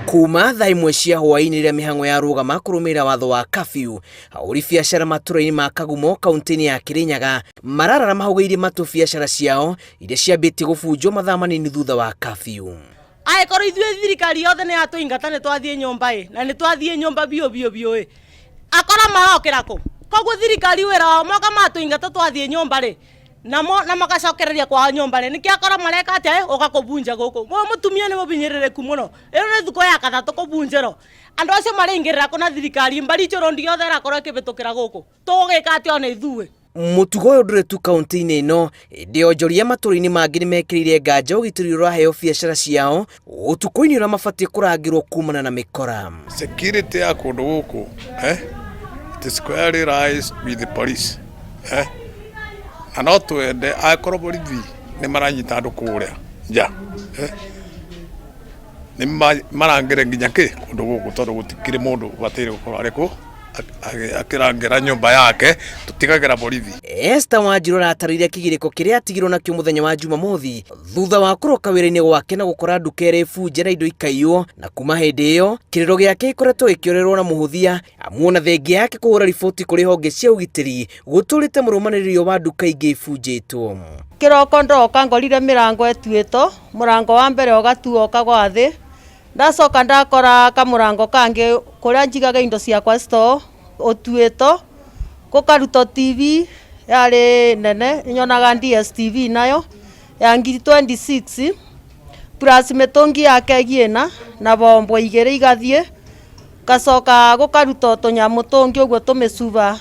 Kuma thaa 1 cia hwaĩ-inĩ rĩrĩa mĩhang'o ya rũgama kũrũmĩrĩra watho wa curfew, ahũri biacara matũra-inĩ ma Kagumo kaunti-inĩ ya Kirinyaga mararara mahũgĩirie matũ biacara ciao iria ciambĩtie gũbunjwo mathaa manini thutha wa curfew. Angĩkorwo ithuĩ thirikari yothe nĩ yatũingata nĩ twathiĩ nyũmba ĩ, na nĩ twathiĩ nyũmba biũ biũ biũ ĩ, akora marokĩra kũ? Koguo thirikari wĩra wao moka matũingata twathiĩ nyũmba rĩ, namo na magacokereria kwao nyũmba rĩ, nĩkĩo akora mareka atĩa ĩ, ũka kũbunja gũkũ. Ũyũ mũtumia nĩ mũbinyĩrĩrĩku mũno, ĩno nĩ thukũ ya gatatũ kũbunjĩrwo. Andũ acio marĩingĩrĩra kũ na thirikari mbari rondi yothe ĩrakorwo ĩkĩbĩtũkĩra gũkũ. Tũgũgĩka atĩa ona ithuĩ? Mũtugo ũyũ ndũrĩ tu kaunti-inĩ ĩno, ĩndĩ onjoria matũra-inĩ mangĩ nĩ mekĩrĩire nganja ũgitĩri ũraheo biacara ciao ũtukũ-inĩ ũrĩa mabatiĩ kũrangĩrwo kumana na mĩkora. Security ya kũndũ gũkũ it squarely lies with the police na no twende angĩkorwo borithi nĩ maranyita andũ kũrĩa nja nĩ marangĩre nginya kĩ kũndũ gũkũ tondũ gũtikĩrĩ mũndũ ũbataire gũkorwo arĩ kũ akĩrangĩra nyũmba yake tũtigagĩra borithi. Esther Wanjiru aratarĩria kĩgirĩko kĩrĩa atigirwo nakĩo mũthenya wa Jumamothi thutha wa kũroka wĩra-inĩ gwake na gũkora nduka ĩrĩ bunje na indo ikaiywo, na kuma hĩndĩ ĩyo kĩrĩro gĩake gĩkoretwo gĩkĩorerwo na mũhũthia amu ona thengia yake kũhũra riboti kũrĩ honge cia ũgitĩri gũtũrĩte mũrũmanĩrĩrio wa nduka ingĩ ibunjĩtwo. Kĩroko ndoka ngorire mĩrango ĩtuĩtwo, mũrango wa mbere ũgatuo ũkagwa thĩ, ndacoka ndakora kamũrango kangĩ kũrĩa njigaga indo ciakwa store ũtuĩtwo, gũkarutwo TV yarĩ nene nyonaga DSTV nayo ya ngiri 26 plus mĩtũngi ya kegi ĩna na bombo igĩrĩ igathiĩ, gacoka gũkarutwo tũnyamũ tũngĩ ũguo tũmĩcuba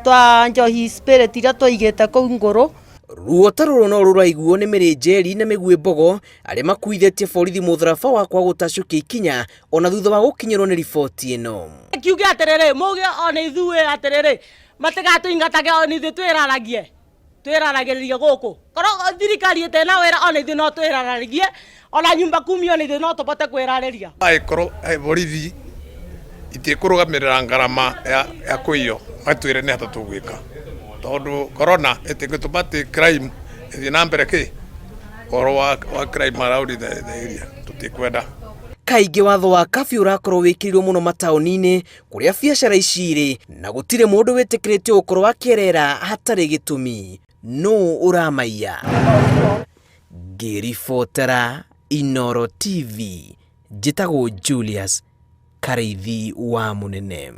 twa njohi spirit iria twaigĩte kũu ngũrũ. Ruo ta rũrũ no rũraiguo nĩ mĩrĩnjeri na mĩguĩ mbogo arĩa makuithĩtie borithi mũtharaba wa kwaga gũtacũkia ikinya ona thutha wa gũkinyĩrwo nĩ riboti ĩno. Kiuge atĩrĩrĩ, muge ona ithuĩ atĩrĩrĩ, matigatũingatage ona ithuĩ twĩraragie, twĩraragĩrĩrie gũkũ. Korwo thirikari ĩtena wĩra ona ithuĩ no twĩrarĩrie, ona nyumba kumi ona ithuĩ no tũbote kwĩrarĩria. Angĩkorwo borithi itikũrũgamĩrĩra ngarama ya kũiywo matwĩre nĩ atĩa tũgwĩka tondũ corona ĩtingĩtũma atĩ crime ĩthiĩ na mbere kĩ ũhoro wa crime around the area tũtikwenda. Kaingĩ watho wa curfew ũrakorwo wĩkĩrĩirwo mũno mataũni-inĩ kũrĩa biacara ici irĩ na gũtirĩ mũndũ wĩtĩkĩrĩtio gũkorwo akĩerera hatarĩ gĩtũmi. Nũ ũramaiya? Ngĩribotera Inooro TV, njĩtagwo Julius Karĩithi wa Mũnene.